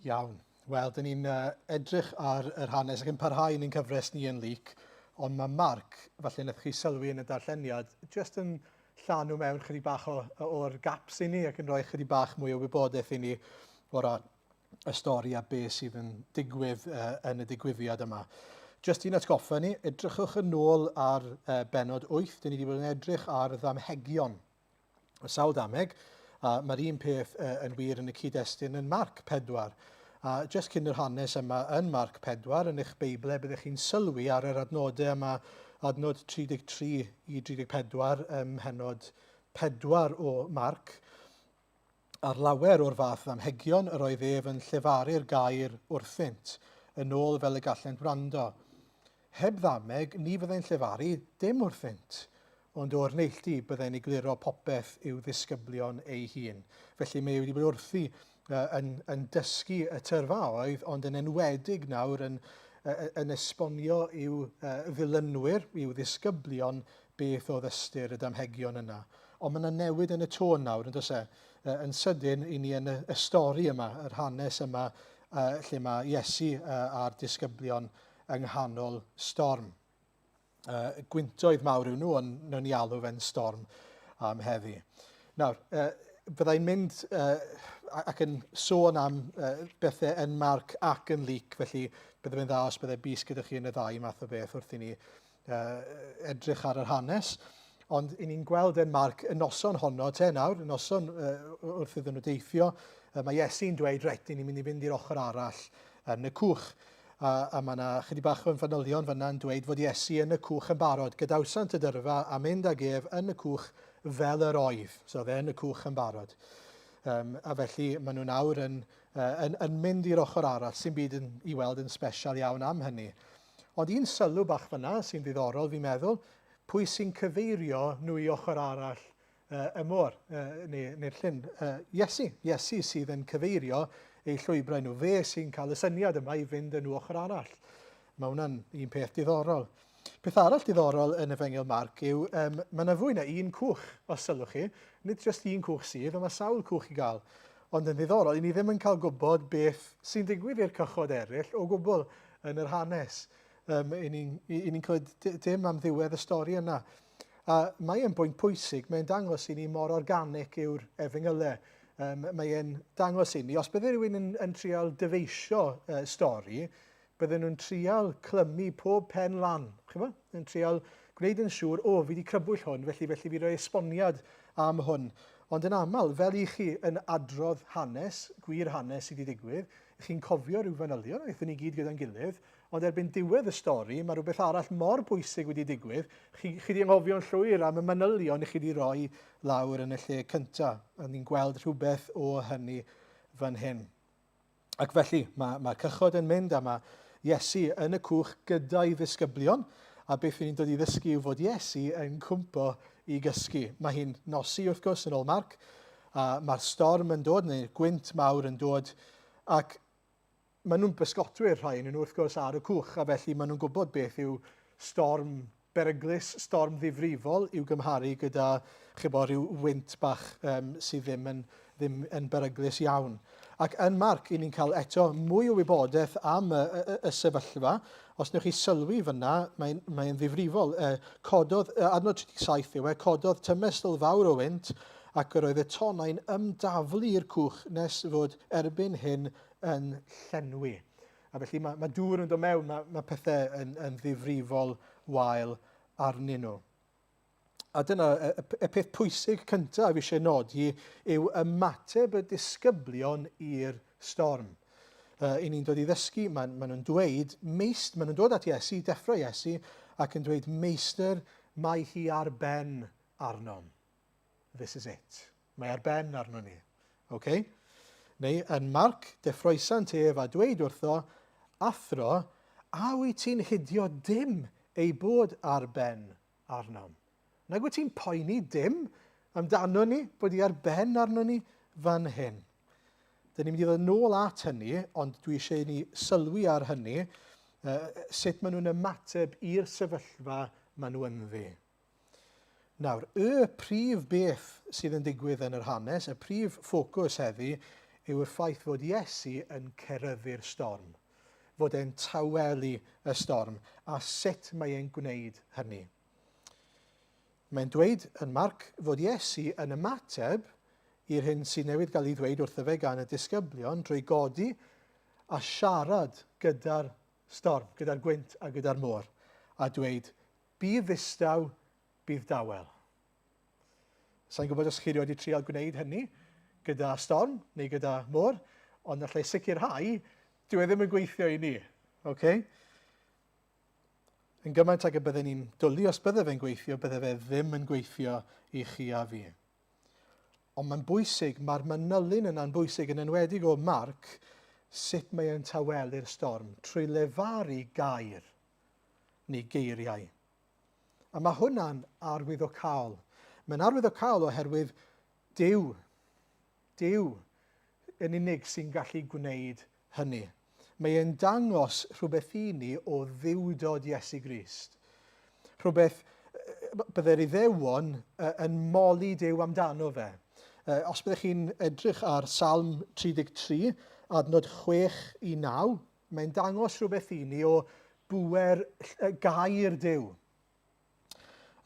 Iawn. Wel, dyn ni'n uh, edrych ar yr hanes ac yn parhau yn ein cyfres ni yn Luc, ond mae Marc, falle wnaethoch chi sylwi yn y darlleniad, jyst yn llanw mewn chydig bach o, o'r gaps i ni ac yn rhoi chydig bach mwy o wybodaeth i ni o ran y stori a be sydd yn digwydd uh, yn y digwyddiad yma. Jyst i'n atgoffa ni, edrychwch yn ôl ar uh, benod 8, dyn ni wedi bod yn edrych ar ddamhegion y sawl dameg, a mae'r un peth uh, yn wir yn y cyd-destun yn Marc 4. A jyst cyn yr hanes yma yn Marc 4, yn eich Beiblau, byddech chi'n sylwi ar yr adnodau yma, adnod 33 i 34 ym mhennod 4 o Marc. Ar lawer o'r fath ddamhegion yr oedd ef yn llefaru'r gair wrthynt, yn ôl fel y gallent wrando. Heb ddameg, ni fyddai'n llefaru dim wrthynt, ond o'r neilltu byddai'n egluro popeth i'w ddisgyblion ei hun. Felly mae e wedi bod wrthi yn, yn dysgu y tyrfaoedd, ond yn enwedig nawr yn, yn esbonio i'w ddilynwyr, i'w ddisgyblion, beth oedd ystyr y damhegion yna. Ond mae yna newid yn y tôn nawr, yn does e? Yn sydyn, i ni yn y, y stori yma, yr hanes yma, uh, lle mae Iesu uh, a'r disgyblion yng nghanol storm. Uh, gwyntoedd mawr yw nhw, ond nawn ni alw fe'n storm am heddi. Nawr, uh, byddai'n mynd uh, ac yn sôn am uh, bethau yn Marc ac yn Luc, felly bydde fe'n dda os byddai bys gyda chi yn y ddau math o beth wrth i ni uh, edrych ar yr hanes. Ond i ni'n gweld yn Marc y noson honno, te nawr, y noson uh, wrth iddyn nhw deithio, uh, mae Iesu'n dweud, reit, ni'n mynd i fynd i'r ochr arall yn y cwch. A, a mae yna chydig bach o'n fanylion fyna yn dweud fod Iesu yn y cwch yn barod. Gadawsant y dyrfa a mynd ag ef yn y cwch fel yr oedd. So oedd e yn y cwch yn barod. Um, a felly maen nhw nawr yn, uh, yn, yn mynd i'r ochr arall, sy'n byd yn, i weld yn special iawn am hynny. Ond un sylw bach fyna sy'n ddiddorol fi'n meddwl, pwy sy'n cyfeirio nhw i ochr arall uh, y môr, uh, neu, neu'r llyn? Uh, Iesu, Iesu sydd yn cyfeirio eu llwybrau nhw. Fe sy'n cael y syniad yma i fynd yn nhw ochr arall. Mae hwnna'n un peth diddorol. Peth arall diddorol yn Efengyl Marc yw, um, mae yna fwy na un cwch, os sylwch chi. Nid jyst un cwch sydd, ond mae sawl cwch i gael. Ond yn ddiddorol, i ni ddim yn cael gwybod beth sy'n digwydd i'r cychod eraill o gwbl yn yr hanes. Um, i ni'n ni clywed dim am ddiwedd y stori yna. A mae e'n bwynt pwysig, mae'n dangos i ni mor organic yw'r efengylau. Um, mae e'n dangos i ni, os bydde rhywun yn, yn trial dyfeisio uh, stori, bydden nhw'n trial clymu pob pen lan. Chymod? Yn trial gwneud yn siŵr, o, fi wedi crybwyll hwn, felly, felly fi roi esboniad am hwn. Ond yn aml, fel i chi yn adrodd hanes, gwir hanes sydd wedi digwydd, chi'n cofio rhyw fanylion, aethon ni gyd gyda'n gilydd, ond erbyn diwedd y stori, mae rhywbeth arall mor bwysig wedi digwydd, chi, chi wedi anghofio'n llwyr am y manylion i chi wedi roi lawr yn y lle cyntaf. A ni'n gweld rhywbeth o hynny fan hyn. Ac felly, mae, mae'r cychod yn mynd a mae Iesu yn y cwch gyda'i ddisgyblion, a beth ni'n dod i ddysgu yw fod Iesu yn cwmpo i gysgu. Mae hi'n nosi wrth gwrs yn ôl Marc, a mae'r storm yn dod, neu'r gwynt mawr yn dod, ac maen nhw'n bysgotwyr rhai yn nhw wrth gwrs ar y cwch, a felly maen nhw'n gwybod beth yw storm beryglus, storm ddifrifol i'w gymharu gyda chibod, rhyw wynt bach um, sydd ddim yn, ddim yn beryglus iawn. Ac yn Marc, i ni'n cael eto mwy o wybodaeth am y, y, y sefyllfa. Os newch chi sylwi fyna, mae'n mae ddifrifol. E, cododd, adnod 37 yw e, cododd tymestl fawr o wynt ac yr oedd y tonnau'n ymdaflu i'r cwch nes fod erbyn hyn yn llenwi. A felly mae, mae dŵr yn dod mewn, mae, mae pethau yn, yn ddifrifol wael arnyn nhw. A dyna y, y, y peth pwysig cyntaf fi eisiau nodi yw ymateb y disgyblion i'r storm. Uh, I ni'n dod i ddysgu, maen, maen nhw'n dweud, meist, maen nhw'n dod at Iesu, deffro Iesu, ac yn dweud, meistr, mae hi ar ben arnom. This is it. Mae ar ben arno ni. Ok? Neu yn Marc, deffroesant ef a dweud wrtho, Athro, a wyt ti'n hidio dim ei bod ar ben arnom? Nag wyt ti'n poeni dim amdano ni, bod hi ar ben arno ni fan hyn? Dyn ni'n mynd i ddod nôl at hynny, ond dwi eisiau i ni sylwi ar hynny, uh, sut maen nhw'n ymateb i'r sefyllfa maen nhw ynddi. Nawr, y prif beth sydd yn digwydd yn yr hanes, y prif ffocws heddi, yw y ffaith fod Iesu yn ceryddu'r storm, fod e'n tawelu y storm, a sut mae e'n gwneud hynny. Mae'n dweud yn Marc fod Iesu yn ymateb i'r hyn sydd newydd gael ei ddweud wrtho fe gan y disgyblion drwy godi a siarad gyda'r storm, gyda'r gwynt a gyda'r môr, a dweud, Bydd ddistaw, bydd dawel. Sa'n gwybod os chi wedi trial gwneud hynny gyda storm neu gyda môr, ond allai sicrhau, dyw e ddim yn gweithio i ni. Okay? Yn gymaint ag y bydden ni'n dwlu os bydde fe'n gweithio, bydde fe ddim yn gweithio i chi a fi. Ond mae'n bwysig, mae'r manylun yna'n bwysig, yn enwedig o Marc, sut mae e'n tawelu'r storm, trwy lefaru gair neu geiriau. A mae hwnna'n arwyddocaol. Mae'n arwyddocaol oherwydd Duw, Duw yn unig sy'n gallu gwneud hynny. Mae e'n dangos rhywbeth i ni o dduwdod Iesu Grist. Rhywbeth bydde'r Iddewon yn moli Duw amdano fe. Os byddech chi'n edrych ar Salm 33, adnod 6 i 9, mae'n dangos rhywbeth i ni o bŵer gair Duw.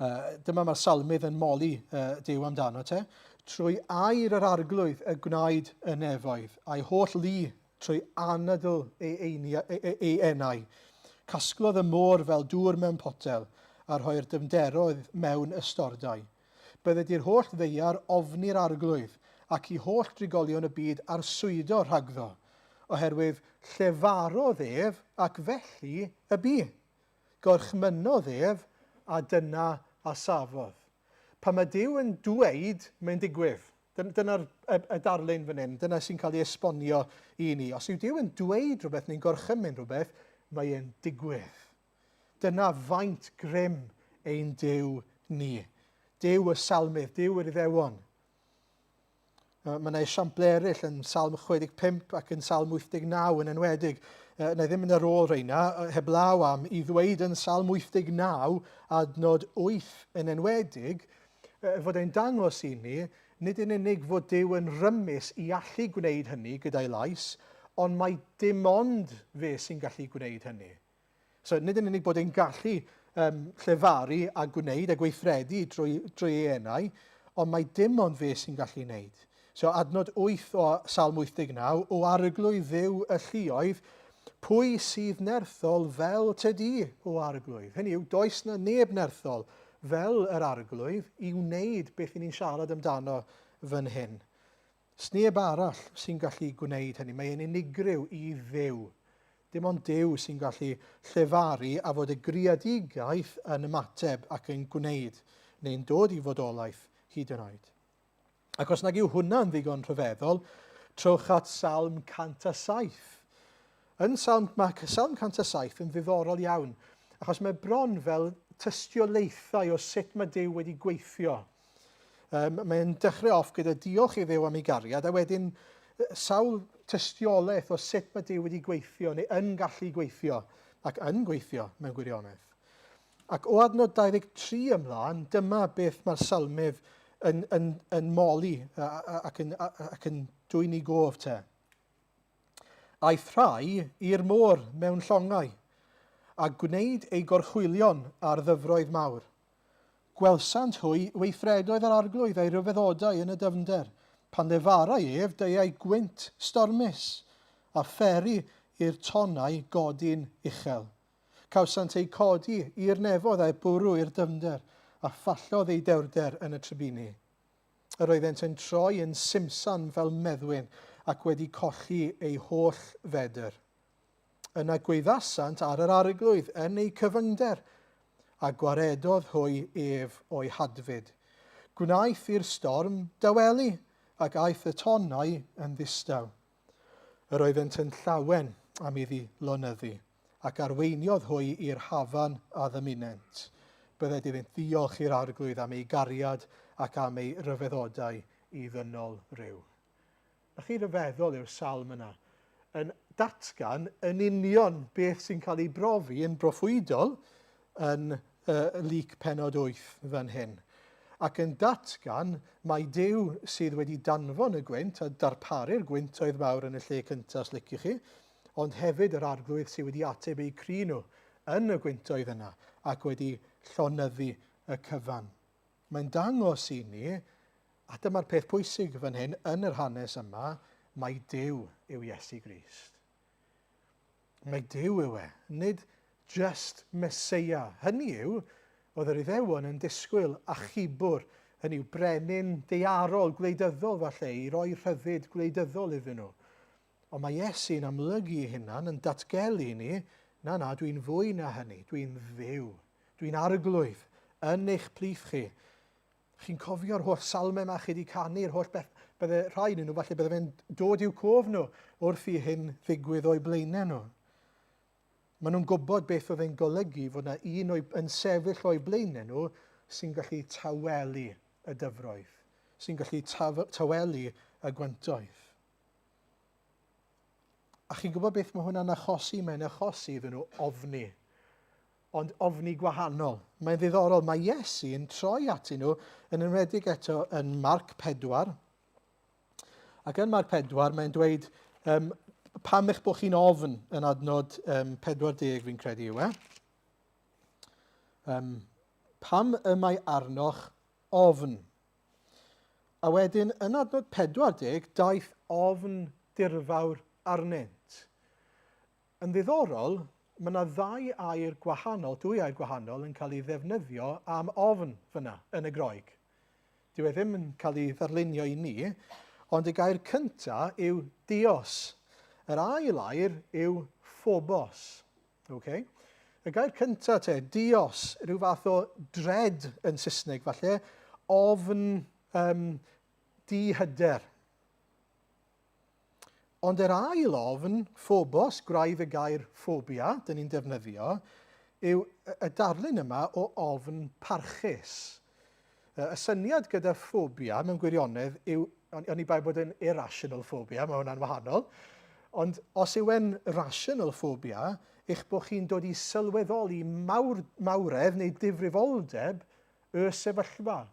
Dyma mae'r salmydd yn moli Duw amdano te. Trwy air yr arglwydd y gwnaed y nefoedd, a'i holl lu trwy anadl ei, einia, ei, ei, ei enau. Casglodd y môr fel dŵr mewn potel, a rhoi'r dyfnderoedd mewn ystordau. Bydded i'r holl ddaear ofni'r arglwydd, ac i holl drigolion y byd arswydo rhagddo, oherwydd llefarodd ef, ac felly y bu. Gorchmynnodd ef, a dyna a safodd. Pan mae Duw yn dweud, mae'n digwydd. Dyna'r y, y darlun fan hyn, dyna sy'n cael ei esbonio i ni. Os yw Duw yn dweud rhywbeth neu'n gorchymyn rhywbeth, mae e'n digwydd. Dyna faint grym ein Duw ni. Duw y salmydd, Duw yr Iddewon. Mae yna esiampl eraill yn Salm 65 ac yn Salm 89 yn enwedig. Na i ddim mynd ar ôl rheina, heblaw am i ddweud yn Salm 89 adnod 8 yn enwedig, fod e'n dangos i ni, nid yn unig fod Duw yn rymus i allu gwneud hynny gyda'i lais, ond mai dim ond fe sy'n gallu gwneud hynny. So, nid yn unig bod e'n gallu um, llefaru a gwneud a gweithredu drwy, drwy ei enau, ond mae dim ond fe sy'n gallu wneud. So, adnod 8 o Salm 89, o arglwydd ddiw y lluoedd, pwy sydd nerthol fel ty di, o arglwydd? Hynny yw, does na neb nerthol fel yr arglwydd i wneud beth i ni'n siarad amdano fan hyn. Sneb arall sy'n gallu gwneud hynny. Mae e'n unigryw i Dduw. Dim ond Duw sy'n gallu llefaru a fod y greadigaeth yn ymateb ac yn gwneud, neu'n dod i fodolaeth hyd yn oed. Ac os nag yw hwnna'n ddigon rhyfeddol, trowch at Salm 107. Yn Salm, mae Salm 107 yn ddiddorol iawn, achos mae bron fel tystiolaethau o sut mae Duw wedi gweithio. Um, mae'n dechrau off gyda diolch i Dduw am ei gariad, a wedyn sawl tystiolaeth o sut mae Duw wedi gweithio, neu yn gallu gweithio, ac yn gweithio mewn gwirionedd. Ac o adnod 23 ymlaen, dyma beth mae'r salmydd yn, yn, yn moli ac yn, ac yn dwyn i gof te. Aeth rhai i'r môr mewn llongau, a gwneud eu gorchwylion ar ddyfroedd mawr. Gwelsant hwy weithredoedd yr Arglwydd a'i ryfeddodau yn y dyfnder. Pan lefarai ef, deuai gwynt stormus, a pheri i'r tonnau godi'n uchel. Cawsant eu codi i'r nefoedd a'u bwrw i'r dyfnder, a phallodd eu dewrder yn y trybini. Yr oeddent yn troi yn simsan fel meddwyn, ac wedi colli eu holl fedr. Yna gwaeddasant ar yr Arglwydd yn eu cyfyngder, a gwaredodd hwy ef o'i hadfyd. Gwnaeth i'r storm dawelu, ac aeth y tonnau yn ddistaw. Yr oeddent yn llawen am iddi lonyddu, ac arweiniodd hwy i'r hafan a ddymunent. Bydded iddynt ddiolch i'r Arglwydd am ei gariad ac am ei ryfeddodau i ddynol ryw. Na chi ryfeddol yw'r salm yna, yn datgan yn union beth sy'n cael ei brofi yn broffwydol yn uh, Luc penod 8 fan hyn. ac yn datgan mai Duw sydd wedi danfon y gwynt a darparu'r gwyntoedd mawr yn y lle cyntaf, os liciwch chi, ond hefyd yr Arglwydd sydd wedi ateb eu cri nhw yn y gwyntoedd yna ac wedi llonyddu y cyfan. Mae'n dangos i ni, a dyma'r peth pwysig fan hyn yn yr hanes yma, mai Duw yw Iesu Grist. Mai Duw yw e, nid just Meseia. Hynny yw, oedd yr Iddewon yn disgwyl achubwr, hynny yw brenin daearol, gwleidyddol falle, i roi rhyddid gwleidyddol iddyn nhw. Ond mae Iesu'n amlygu ei hunan, yn datgelu i ni, na, na, dwi'n fwy na hynny, dwi'n Dduw, dwi'n arglwydd yn eich plith chi. Chi'n cofio'r holl salmau yma chi wedi canu, yr holl beth, bydde rhai nhw, falle bydde fe'n dod i'w cof nhw wrth i hyn ddigwydd o'u blaenau nhw. Maen nhw'n gwybod beth oedd e'n golygu fod yna un o'i, yn sefyll o'u blaenau nhw sy'n gallu tawelu y dyfroedd, sy'n gallu taf, tawelu y gwyntoedd. A chi'n gwybod beth mae hwnna'n achosi? Mae'n achosi iddyn nhw ofni. Ond ofni gwahanol. Mae'n ddiddorol, mae Iesu yn troi atyn nhw, yn enwedig eto yn Marc 4. Ac yn Marc 4, mae'n dweud, um, pam eich bod chi'n ofn yn adnod um, 40 fi'n credu yw e. Um, pam y mae arnoch ofn? A wedyn, yn adnod 40, daeth ofn dirfawr arnynt. Yn ddiddorol, mae yna ddau air gwahanol, dwy air gwahanol yn cael ei ddefnyddio am ofn fyna yn y Groeg. Dyw e ddim yn cael ei ddarlunio i ni, ond y gair cyntaf yw dios. Yr ail air yw phobos. Okay? Y gair cyntaf te, dios, rhyw fath o dread yn Saesneg falle, ofn um, dihyder. Ond yr ail ofn, phobos, gwraidd y gair ffobia, dyn ni'n defnyddio, yw y darlun yma o ofn parchus. Y syniad gyda ffobia mewn gwirionedd yw, oni bai bod yn irrational phobia, mae hwnna'n wahanol, ond os yw e'n rational phobia, eich bod chi'n dod i sylweddoli mawr, mawredd neu difrifoldeb y sefyllfa.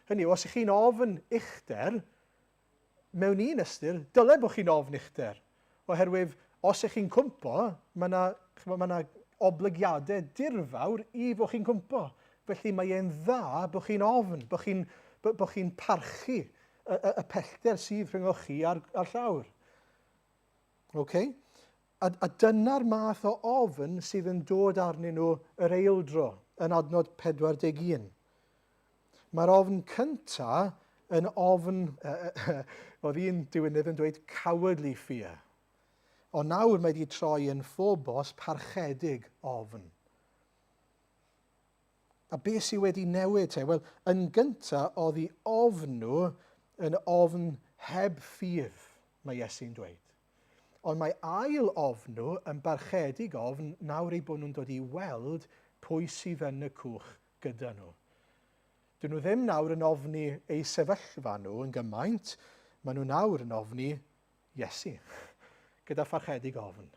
Hynny yw, os ych chi'n ofn uchder, mewn un ystyr, dyle bod chi'n ofn uchder, oherwydd os ych chi'n cwmpo, mae yna, chymod, mae yna oblygiadau dirfawr i fod chi'n cwmpo. Felly mae e'n dda bod chi'n ofn, bod chi'n bod chi'n parchu y, y, y pellter sydd rhyngoch chi a'r, a'r llawr. Okay? A, a dyna'r math o ofn sydd yn dod arnyn nhw yr eildro yn adnod 41. Mae'r ofn cynta yn ofn, oedd un diwynydd yn dweud cowardly fear. Ond nawr mae wedi troi yn phobos parchedig ofn. A beth sydd wedi newid te? Wel, yn gynta oedd i ofn nhw yn ofn heb ffydd, mae Iesu'n dweud. Ond mae ail ofn nhw yn barchedig ofn nawr eu bod nhw'n dod i weld pwy sydd yn y cwch gyda nhw. Dyn nhw ddim nawr yn ofni eu sefyllfa nhw yn gymaint, maen nhw nawr yn ofni Iesu, gyda pharchedig ofn.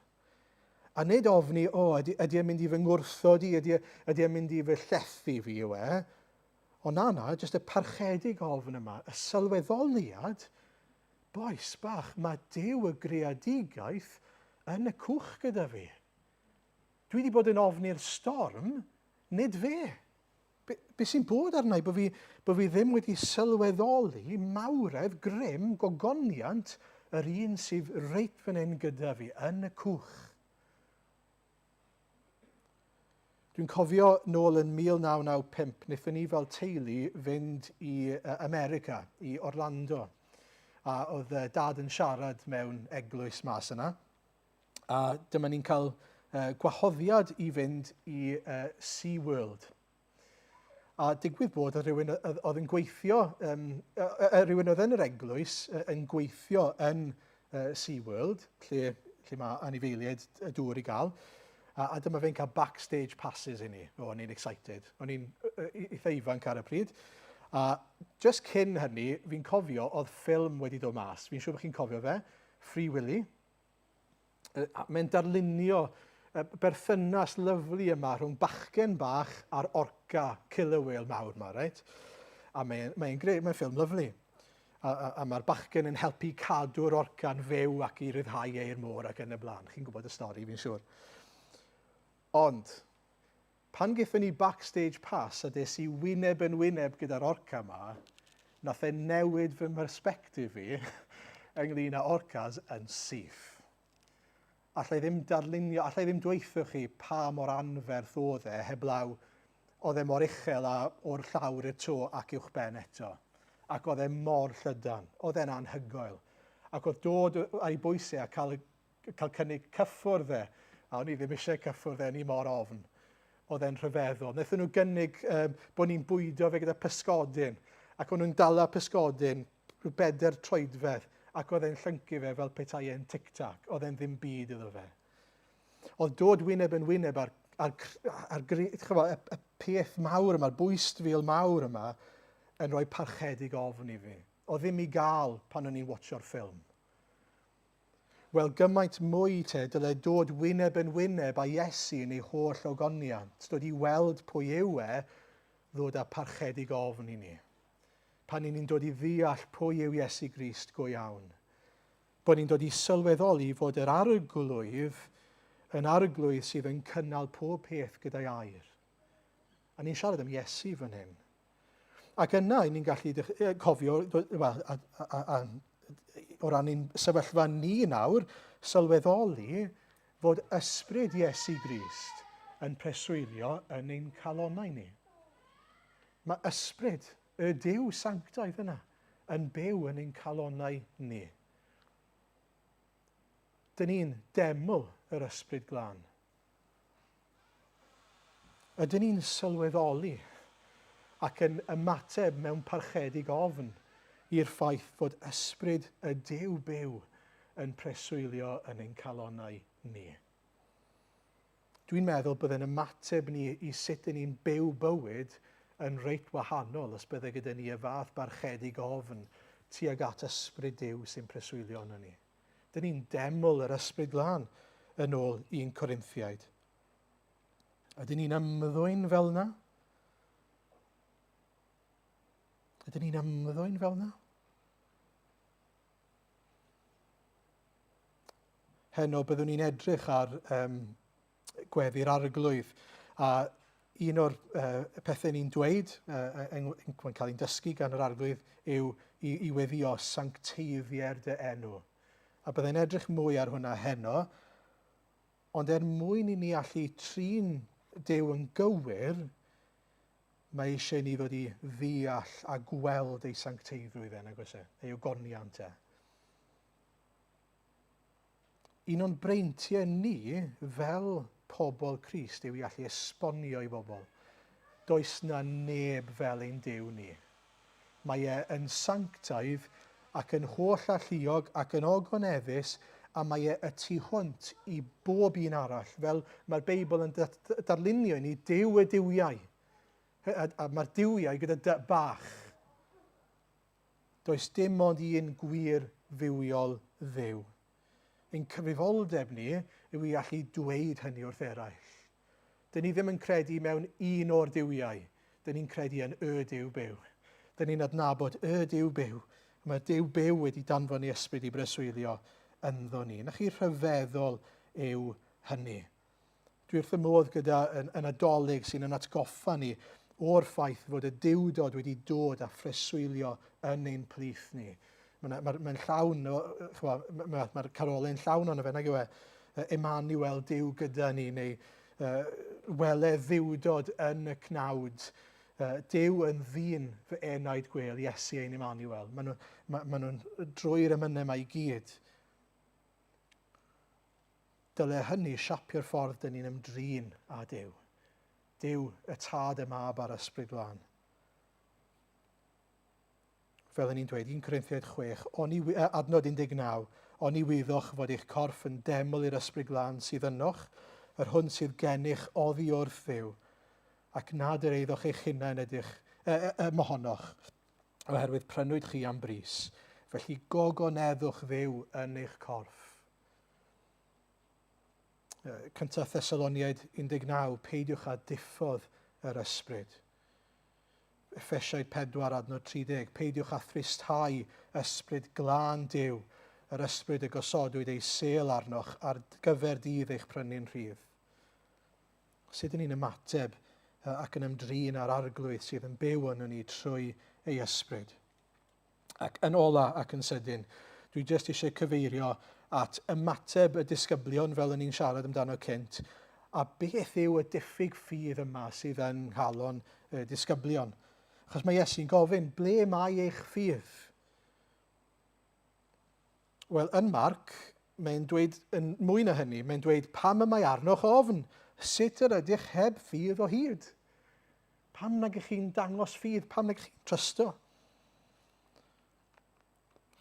A nid ofni, o, oh, ydy, ydy e'n mynd i fy ngwrthod i, ydy, e, ydy e'n mynd i fy llethu fi yw e. Ond na, na, jyst y parchedig ofn yma, y sylweddoliad, boes bach, mae Duw y greadigaeth yn y cwch gyda fi. Dwi wedi bod yn ofni'r storm, nid fe. Be, be sy'n bod arna i? Bod fi, bod fi ddim wedi sylweddoli mawredd, grym, gogoniant yr un sydd reit fan hyn gyda fi, yn y cwch. Dwi'n cofio nôl yn 1995, wnaethon ni fel teulu fynd i America, i Orlando. A oedd dad yn siarad mewn eglwys mas yna. A dyma ni'n cael uh, gwahoddiad i fynd i uh, Sea World. A digwydd bod oedd rhywun oedd yn gweithio, um, rhywun oedd yn yr eglwys yn gweithio yn uh, Sea World, lle, lle mae anifeiliaid y dŵr i gael. A, a dyma fe'n cael backstage passes i ni. O, o'n i'n excited. O'n i'n eitha ifanc ar y pryd. A just cyn hynny, fi'n cofio oedd ffilm wedi dod mas. Fi'n siŵr bod chi'n cofio fe. Free Willy. Mae'n darlunio y berthynas lyfli yma rhwng bachgen bach a'r orca killer whale mawr yma, reit? A mae'n mae greu, mae'n ffilm lyflu. A, a, a mae'r bachgen yn helpu cadw'r orca'n fyw ac i ryddhau e i'r môr ac yn y blaen. Chi'n gwybod y stori, fi'n siŵr. Ond, pan gaethon ni backstage pass a des i wyneb yn wyneb gyda'r orca 'ma, nath e newid fy mhersbectif i ynglyn â orcas yn syth. Alla i ddim darlunio, alla i ddim dweutho chi pa mor anferth oedd e, heblaw oedd e mor uchel a o'r llawr i'r to ac uwchben eto. Ac oedd e mor llydan, oedd e'n anhygoel. Ac oedd dod ar ei bwysau a cael cael cynnig cyffwrdd e, a o'n i ddim eisiau cyffwrdd e, o'n i mor ofn. Oedd e'n rhyfeddol. Wnaethon nhw gynnig um, bod ni'n bwydo fe gyda pysgodyn, ac o'n nhw'n dala pysgodyn rhyw bedair troedfedd, ac oedd e'n llyncu fe fel petai e'n tic-tac. Oedd e'n ddim byd iddo fe. Oedd dod wyneb yn wyneb ar, ar, ar, ar chyfo, y, y peth mawr yma'r bwystfil mawr yma, yn rhoi parchedig ofn i fi. Oedd ddim i gael pan o'n i'n watcho'r ffilm. Wel, gymaint mwy te, dyle dod wyneb yn wyneb â Iesu yn ei holl ogoniant, dod i weld pwy yw e, ddod â parchedig ofn i ni. Pan ni'n dod i ddeall pwy yw Iesu Grist go iawn. Bod ni'n dod i sylweddoli fod yr arglwydd yn arglwydd sydd yn cynnal pob peth gyda'i air. A ni'n siarad am Iesu fan hyn. Ac yna, ni'n gallu cofio, wel, a, a, a, o ran ein sefyllfa ni nawr, sylweddoli fod ysbryd Iesu Grist yn preswylio yn ein calonnau ni. Mae ysbryd y Duw sanctaidd yna yn byw yn ein calonnau ni. Dyn ni'n deml yr ysbryd glân. Ydyn ni'n sylweddoli ac yn ymateb mewn parchedig ofn i'r ffaith fod ysbryd y Duw byw yn preswylio yn ein calonnau ni? Dwi'n meddwl byddai'n ymateb ni i sut y'n ni'n byw bywyd yn reit wahanol os bydde gyda ni y fath barchedig ofn tuag at ysbryd Duw sy'n preswylio yno ni. Dyn ni'n deml yr Ysbryd Glân yn ôl 1 Corinthiaid. Ydyn ni'n ymddwyn fel yna? Ydyn ni'n ymddwyn fel yna? Heno byddwn ni'n edrych ar um, gweddi'r arglwydd. A un o'r uh, pethau ni'n dweud, uh, yn, yn cael ein dysgu gan yr arglwydd, yw i, i weddio sancteiddier dy enw. A byddai'n edrych mwy ar hwnna heno, ond er mwyn i ni allu trin Duw yn gywir, mae eisiau ni ddod i ddeall a gweld ei sancteiddrwydd e, nag oes e, ei ogoniant e. Un o'n breintiau ni fel pobl Crist yw i allu esbonio i bobl. Does na neb fel ein Duw ni. Mae e yn sanctaidd ac yn holl alluog ac yn ogoneddus a mae e y tu hwnt i bob un arall. Fel mae'r Beibl yn darlunio i ni, Duw y duwiau. A, a mae'r duwiau gyda dy bach. Does dim ond un gwir fywiol Dduw. Ein cyfrifoldeb ni yw i allu dweud hynny wrth eraill. Dyn ni ddim yn credu mewn un o'r duwiau. Dyn ni'n credu yn y Duw byw. Dyn ni'n adnabod y Duw byw. Mae Duw byw wedi danfon ei ysbryd i breswylio ynddo ni. Na chi rhyfeddol yw hynny. Dwi wrth y modd gyda y, y Nadolig sy'n yn atgoffa ni o'r ffaith fod y Duwdod wedi dod a phreswylio yn ein plith ni. Mae'n ma, ma llawn, mae'r ma, ma carolau'n llawn ond fe, nag yw e? Emmanuel, Duw gyda ni, neu uh, wele ddiwdod yn y cnawd. Uh, Duw yn ddyn fy enaid gwel, Iesu ein Emmanuel. Maen nhw'n ma, ma nhw drwy'r emynau yma i gyd. Dyle hynny siapio'r ffordd dyn ni'n ymdrin â Duw. Duw, y Tad, y Mab a'r Ysbryd Glân. Fel yn ni'n dweud, 1 Corinthiaid 6, oni, adnod 19, oni wyddoch fod eich corff yn deml i'r Ysbryd Glân sydd ynoch, yr hwn sydd gennych oddi wrth Dduw, ac nad yr eiddoch eich hunain ydych, e, e, e, mohonoch, oherwydd prynwyd chi am bris. Felly gogoneddwch Dduw yn eich corff. Cyntaf Thessaloniaid 19, peidiwch â diffodd yr ysbryd. Effesiaid 4 adnod 30, Peidiwch â thristhau ysbryd glân Duw, yr ysbryd y gosodwyd ei sêl arnoch ar gyfer dydd eich prynu'n rhydd. Sut ydyn ni'n ymateb ac yn ymdrin â'r arglwydd sydd yn byw yno ni trwy ei ysbryd? Ac yn ola ac yn sydyn, dwi jyst eisiau cyfeirio at ymateb y disgyblion fel o'n i'n siarad amdano cynt, a beth yw y diffyg ffydd yma sydd yn nghalon y disgyblion. Achos mae Iesu'n gofyn, ble mae eich ffydd? Wel, yn Marc, mae'n dweud yn mwy na hynny, mae'n dweud, pam y mae arnoch ofn? Sut yr ydych heb ffydd o hyd? Pam nag ych chi'n dangos ffydd? Pam nag ych chi'n trysto?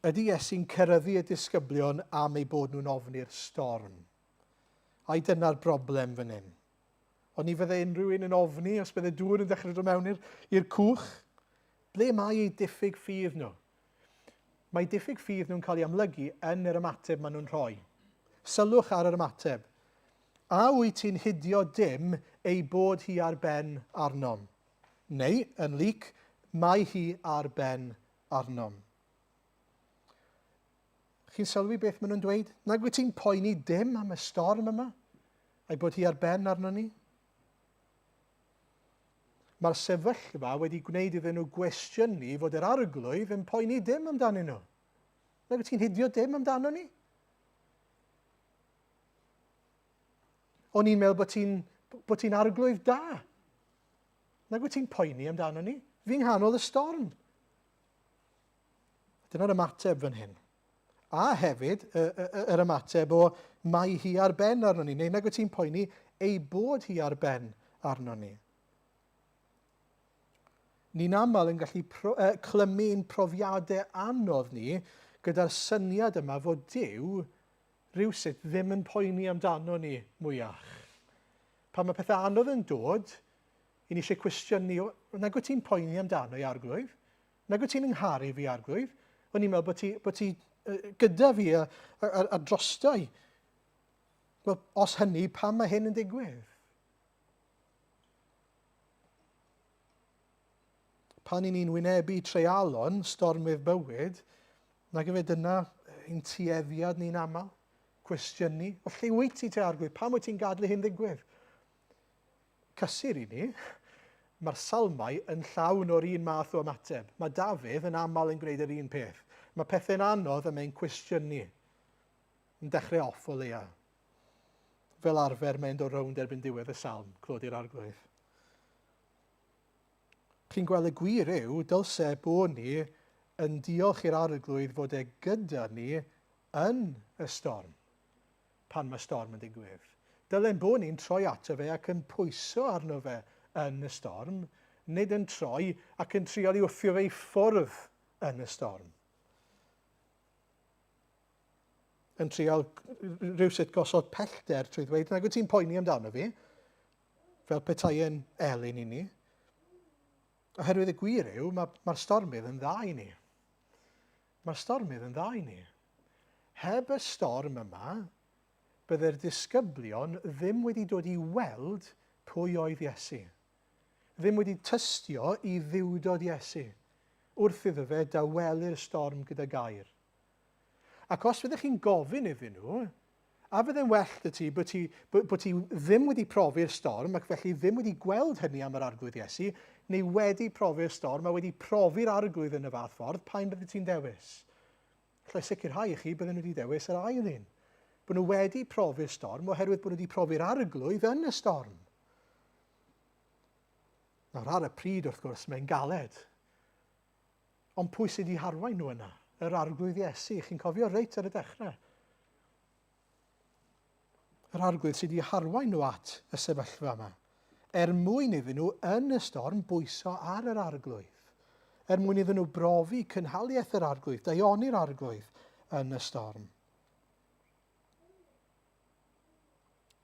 Ydy Iesu'n ceryddu y disgyblion am eu bod nhw'n ofni'r storm? Ai dyna'r broblem fan hyn? Ond ni fydde unrhyw un yn ofni os bydde dŵr yn dechrau dod mewn i'r cwch? Ble mae eu diffyg ffydd nhw? Mae diffyg ffydd nhw'n cael ei amlygu yn yr ymateb maen nhw'n rhoi. Sylwch ar yr ymateb. A wyt ti'n hidio dim ei bod hi ar ben arnom? Neu, yn Luc, mae hi ar ben arnom. Chi'n sylwi beth maen nhw'n dweud? Nag wyt ti'n poeni dim am y storm yma? Ei bod hi ar ben arnon ni? Mae'r sefyllfa wedi gwneud iddyn nhw gwestiynu fod yr arglwydd yn poeni dim amdanyn nhw. Nag wyt ti'n hidio dim amdano ni? O'n i'n meddwl bod ti'n bod ti'n arglwydd da. Nag wyt ti'n poeni amdano ni? Fi'n nghanol y storm. Dyna'r ymateb fan hyn. A hefyd, y, y, yr ymateb o mae hi ar ben arno ni, neu nag wyt ti'n poeni ei bod hi ar ben arno ni. Ni'n aml yn gallu pro, clymu ein profiadau anodd ni gyda'r syniad yma fod Duw rhywsut ddim yn poeni amdano ni mwyach. Pan mae pethau anodd yn dod, i ni eisiau cwestiynu, nag wyt ti'n poeni amdano i arglwydd? Nag wyt ti'n yngharu fi, Arglwydd? O'n i'n meddwl bod ti, bod ti gyda fi a, a, a, a drosto i. Wel, os hynny, pam mae hyn yn digwydd? Pan i ni'n wynebu treialon, stormydd bywyd, nag efe dyna ein tueddiad ni'n aml, cwestiynu. O lle wyt ti te, Arglwydd? Pam wyt ti'n gadw hyn ddigwydd? Cysur i ni, mae'r salmau yn llawn o'r un math o ymateb. Mae Dafydd yn aml yn gwneud yr un peth. Mae pethau'n anodd a mae'n cwestiynu. Yn dechrau off o leia. Fel arfer mae'n dod rownd erbyn diwedd y salm, clod i'r arglwydd. Chi'n gweld y gwir yw, dylse bod ni yn diolch i'r arglwydd fod e gyda ni yn y storm. pan mae storm yn digwydd. Dylen bod ni'n troi ato fe ac yn pwyso arno fe yn y storm, nid yn troi ac yn trial i wthio fe i ffwrdd yn y storm. Yn trial rhywsut gosod pellter trwy ddweud, nag wyt ti'n poeni amdano fi, fel petai yn elyn i ni. Oherwydd y gwir yw, mae'r mae stormydd yn dda i ni. Mae'r stormydd yn dda i ni. Heb y storm yma, bydde'r disgyblion ddim wedi dod i weld pwy oedd Iesu. Ddim wedi tystio i dduwdod Iesu, wrth iddo fe dawelu'r storm gyda gair. Ac os fyddech chi'n gofyn iddyn nhw, A fydde'n well 'da ti bod ti, bod ti ddim wedi profi'r storm ac felly ddim wedi gweld hynny am yr Arglwydd Iesu, neu wedi profi'r storm a wedi profi'r Arglwydd yn y fath ffordd, pa un bydde ti'n dewis? Alla i sicrhau i chi bydden nhw wedi dewis yr ail un. Bod nhw wedi profi'r storm oherwydd bod nhw wedi profi'r Arglwydd yn y storm. Nawr ar y pryd, wrth gwrs, mae'n galed. Ond pwy sydd wedi harwain nhw yna? Yr Arglwydd Iesu. Chi'n cofio reit ar y dechrau. Yr Arglwydd sydd wedi harwain nhw at y sefyllfa yma. Er mwyn iddyn nhw yn y storm bwyso ar yr Arglwydd. Er mwyn iddyn nhw brofi cynhaliaeth yr Arglwydd, daioni'r Arglwydd yn y storm.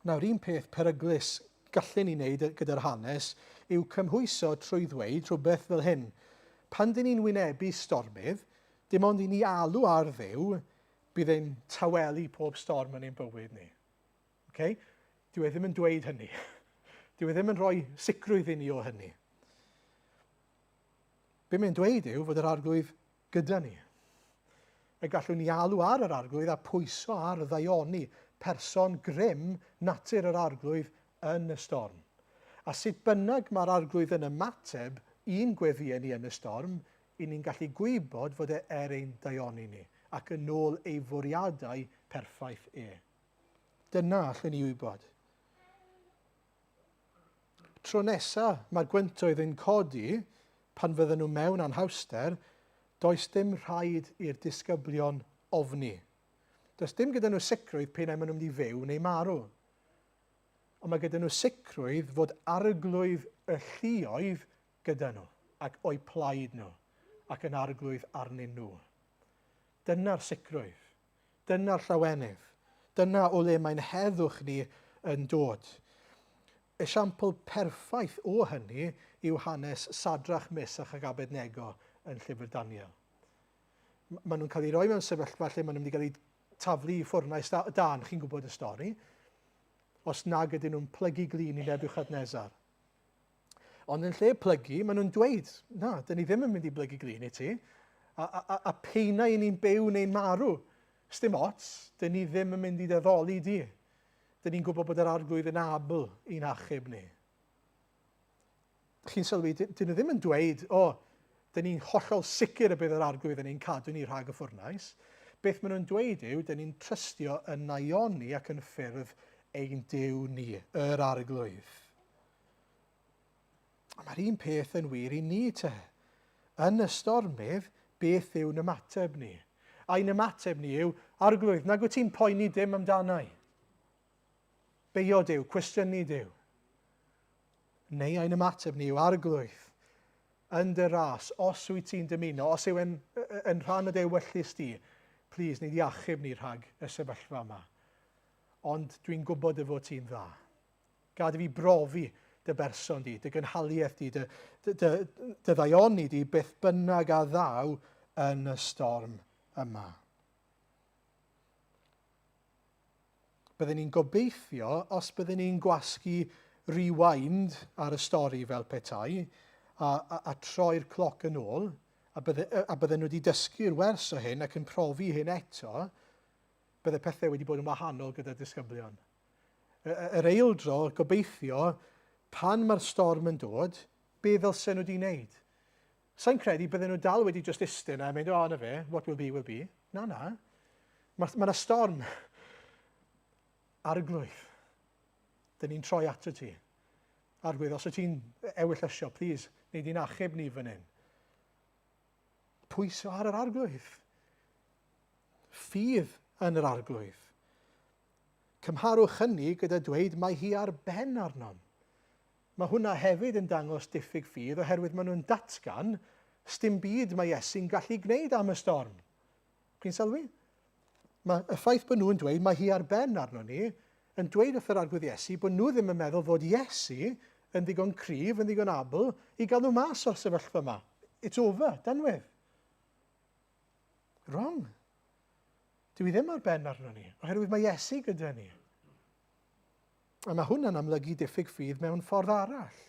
Nawr, un peth peryglus gallen ni wneud gyda'r hanes yw cymhwyso trwy ddweud rhywbeth fel hyn. Pan dyn ni'n wynebu stormydd, dim ond i ni alw ar Dduw, bydd e'n tawelu pob storm yn ein bywyd ni. Okay? Dyw e ddim yn dweud hynny. Dyw e ddim yn rhoi sicrwydd i ni o hynny. Be mae'n dweud yw fod yr arglwydd gyda ni. Y gallwn ni alw ar yr arglwydd a pwyso ar ddaioni person grym natur yr arglwydd yn y storm. A sut bynnag mae'r arglwydd yn ymateb i'n gweddïau ni yn y storm, i ni'n gallu gwybod fod e er ein daioni ni, ac yn ôl ei fwriadau perffaith e. Dyna allwn ni wybod. Tro nesa mae'r gwyntoedd yn codi, pan fydden nhw mewn anhawster, does dim rhaid i'r disgyblion ofni. Does dim gyda nhw sicrwydd p'un ai maen nhw'n mynd i fyw neu marw. Ond mae gyda nhw sicrwydd fod arglwydd y lluoedd gyda nhw, ac o'u plaid nhw, ac yn arglwydd arnyn nhw. Dyna'r sicrwydd. Dyna'r llawenydd. Dyna o le mae'n heddwch ni yn dod. Esiampl perffaith o hynny yw hanes Sadrach, Mesach ac Abednego yn llyfr Daniel. Maen nhw'n cael eu rhoi mewn sefyllfa lle maen nhw'n mynd i gael eu taflu i ffwrnais dân, chi'n gwybod y stori, os nag ydyn nhw'n plygu glin i Nebuchadnezzar. Ond yn lle plygu, maen nhw'n dweud, na, dyn ni ddim yn mynd i blygu glin i ti. A, a, a, a peina i ni'n byw neu'n marw. Sdim ots, dyn ni ddim yn mynd i ddeddoli di. Dyn ni'n gwybod bod yr arglwydd yn abl i'n achub ni. Chi'n sylwi, dyn nhw ddim yn dweud, o, oh, dyn ni'n hollol sicr y bydd yr arglwydd yn ein cadw ni rhag y ffwrnais. Beth maen nhw'n dweud yw, dyn ni'n trystio yn naioni ac yn ffyrdd ein Duw ni, yr arglwydd. A mae'r un peth yn wir i ni te. Yn y stormydd, beth yw'n ymateb ni? A'n ymateb ni yw, arglwydd, nag wyt ti'n poeni dim amdanau. Beio Duw, cwestiynu Duw. Neu ein ymateb ni yw arglwydd, yn dy ras, os wyt ti'n dymuno, os yw yn, yn rhan o dy ewyllys di, plîs, nei di achub ni rhag y sefyllfa yma. Ond dwi'n gwybod dy fod ti'n dda. Gad i fi brofi dy berson di, dy gynhaliaeth di, dy, dy, dy, dy ddaioni di, beth bynnag a ddaw yn y storm yma. Bydden ni'n gobeithio, os bydden ni'n gwasgu rewind ar y stori fel petai, a, a, a troi'r cloc yn ôl, a, bydde, a bydden nhw wedi dysgu'r wers o hyn ac yn profi hyn eto, bydde pethau wedi bod yn wahanol gyda'r disgyblion. Yr eildro, gobeithio, pan mae'r storm yn dod, be ddylsen nhw wedi wneud? Sa'n credu bydden nhw dal wedi just iste 'na a mynd, o, na fe, what will be, will be. Na, na. Mae ma 'na storm. Arglwydd, dyn ni'n troi ato ti. Arglwydd, os wyt ti'n ewyllysio, please, neu di'n achub ni fan hyn. Pwyso ar yr arglwydd. Ffydd yn yr arglwydd. Cymharwch hynny gyda dweud mae hi ar ben arnom. Mae hwnna hefyd yn dangos diffyg ffydd oherwydd maen nhw'n datgan sdim byd mae Iesu'n gallu gwneud am y storm. Chi'n sylwi? Mae y ffaith bod nhw'n dweud mae hi ar ben arno ni yn dweud wrth yr Arglwydd Iesu bod nhw ddim yn meddwl fod Iesu yn ddigon cryf, yn ddigon abl i gael nhw mas o'r sefyllfa yma. It's over, done with. Wrong. Dyw hi ddim ar ben arno ni, oherwydd mae Iesu gyda ni. A mae hwnna'n amlygu diffyg ffydd mewn ffordd arall.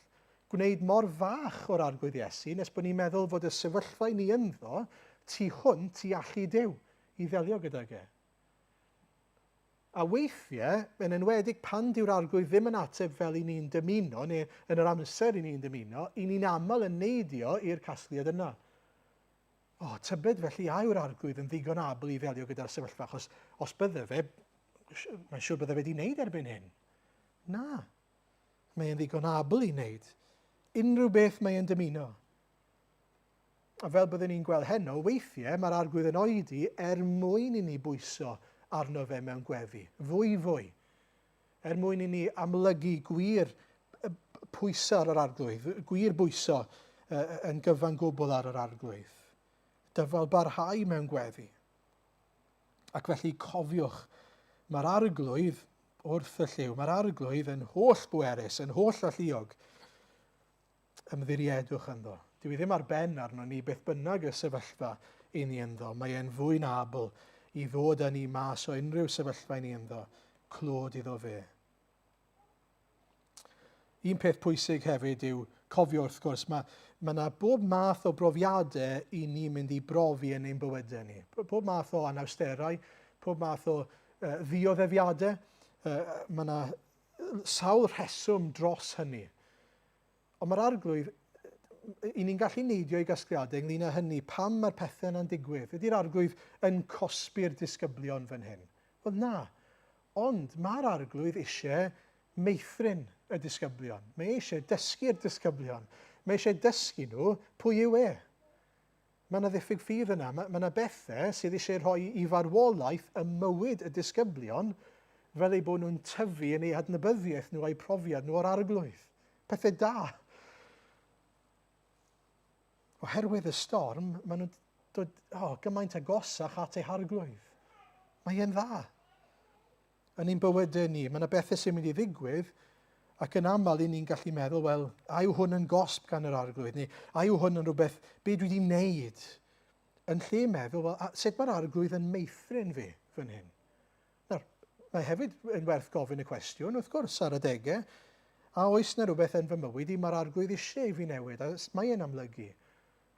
Gwneud mor fach o'r Arglwydd Iesu nes bod ni'n meddwl fod y sefyllfa i ni ynddo tu hwnt i allu Duw i ddelio gydag e. A weithiau, yn enwedig pan dyw'r Arglwydd ddim yn ateb fel i ni'n dymuno, neu yn yr amser i ni'n dymuno, i ni'n aml yn neidio i'r casgliad yna. O, tybed felly a yw'r Arglwydd yn ddigon abl i ddelio gyda'r sefyllfa, achos os bydde fe, mae'n siŵr bydde fe wedi wneud erbyn hyn. Na, mae e'n ddigon abl i wneud unrhyw beth mae e'n dymuno. A fel byddwn ni'n gweld heno, weithiau mae'r Arglwydd yn oedi er mwyn i ni bwyso arno fe mewn gweddi, fwy fwy. Er mwyn i ni amlygu gwir pwyso ar yr Arglwydd, gwir bwyso yn gyfan gwbl ar yr Arglwydd. Dyfal barhau mewn gweddi. Ac felly cofiwch, mae'r Arglwydd wrth y llyw, mae'r Arglwydd yn holl bwerus, yn holl alluog. Ymddiriedwch ynddo. Dyw i ddim ar ben arno ni beth bynnag y sefyllfa i ni ynddo. Mae e'n fwy na abl i ddod â ni mas o unrhyw sefyllfa i ni ynddo. Clod iddo fe. Un peth pwysig hefyd yw cofio wrth gwrs, mae mae yna bob math o brofiadau i ni mynd i brofi yn ein bywydau ni. Pob math o anawsterau, pob math o ddioddefiadau. Mae yna sawl rheswm dros hynny. Ond mae'r arglwydd, i ni'n gallu neidio i gasgliadau ynglyn â hynny, pam mae'r pethau yna'n digwydd? Ydy'r arglwydd yn cosbi'r disgyblion fan hyn? Wel na, ond mae'r arglwydd eisiau meithrin y disgyblion. Mae eisiau dysgu'r disgyblion. Mae eisiau dysgu nhw pwy yw e. Mae yna ddiffyg ffydd yna. Mae, mae yna bethau sydd eisiau rhoi i farwolaeth y mywyd y disgyblion fel eu bod nhw'n tyfu yn eu hadnabyddiaeth nhw a'u profiad nhw o'r arglwydd. Pethau da. Oherwydd y storm, maen nhw'n dod oh, gymaint agosach at eu harglwydd. Mae e'n dda. Yn ein bywydau ni, mae yna bethau sy'n mynd i ddigwydd, ac yn aml i ni'n gallu meddwl, wel, a yw hwn yn gosb gan yr arglwydd, neu a yw hwn yn rhywbeth, be dwi wedi wneud? Yn lle meddwl, wel, a, sut mae'r arglwydd yn meithrin fi fan hyn? Nawr, mae hefyd yn werth gofyn y cwestiwn, wrth gwrs, ar adegau, a oes yna rhywbeth yn fy mywyd i mae'r arglwydd eisiau i fi newid, a mae e'n amlygu.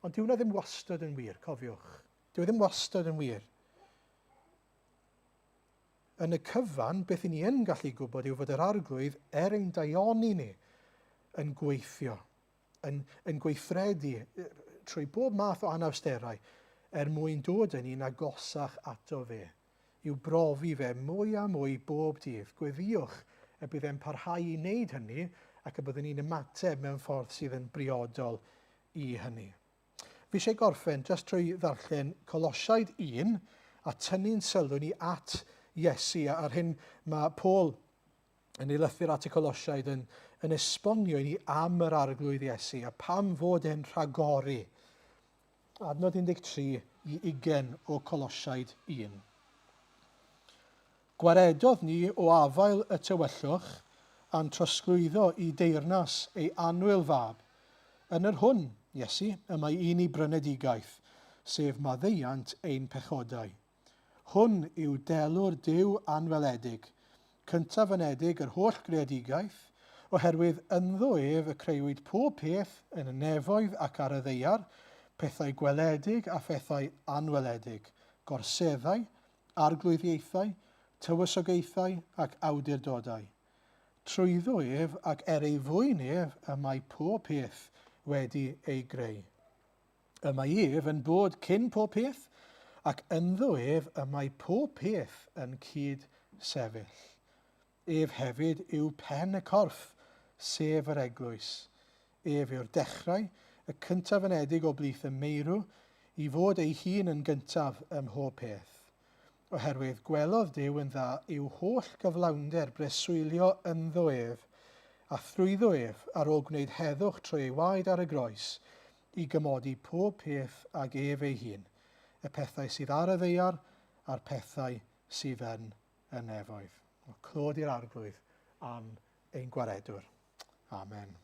Ond dyw hwnna ddim wastad yn wir, cofiwch. Dyw e ddim wastad yn wir. Yn y cyfan, beth i ni yn gallu gwybod yw fod yr arglwydd, er ein daioni ni, yn gweithio, yn, yn gweithredu trwy bob math o anawsterau er mwyn dod â ni'n agosach ato fe, i'w brofi fe mwy a mwy bob dydd. Gweddïwch y bydd e'n parhau i wneud hynny ac y byddwn ni'n ymateb mewn ffordd sydd yn briodol i hynny. Fi eisiau gorffen jyst trwy ddarllen Colosiaid 1 a tynnu'n sylw ni at Iesu a'r hyn mae Paul yn ei lythyr at y Colosiaid yn, yn esbonio i ni am yr arglwydd Iesu a pam fod e'n rhagori. Adnod 13 i 20 o Colosiaid 1. Gwaredodd ni o afael y tywyllwch, a'n trosglwyddo i deyrnas ei annwyl Fab, yn yr hwn, Iesu, y mae i ni brynedigaeth, sef maddeuant ein pechodau. Hwn yw delw'r Duw anweledig, cyntaf-anedig yr holl greadigaeth, oherwydd ynddo ef y creuwyd pob peth yn y nefoedd ac ar y ddaear, pethau gweledig a phethau anweledig, gorseddau, arglwyddiaethau, tywysogaethau ac awdurdodau. Trwyddo ef ac er ei fwyn ef y mae pob peth wedi ei greu. Y mae ef yn bod cyn pob peth, ac ynddo ef y mae pob peth yn cyd sefyll. Ef hefyd yw pen y corff, sef yr eglwys. Ef yw'r dechrau, y cyntaf-anedig o blith y meirw, i fod ei hun yn gyntaf ym mhob peth. Oherwydd gwelodd Duw yn dda i'w holl gyflawnder breswylio ynddo ef, a thrwyddo ef, ar ôl gwneud heddwch trwy ei waed ar y groes, i gymodi pob peth ag ef ei hun, y pethau sydd ar y ddaear a'r pethau sydd yn y nefoedd. Clod i'r Arglwydd am ein gwaredwr. Amen.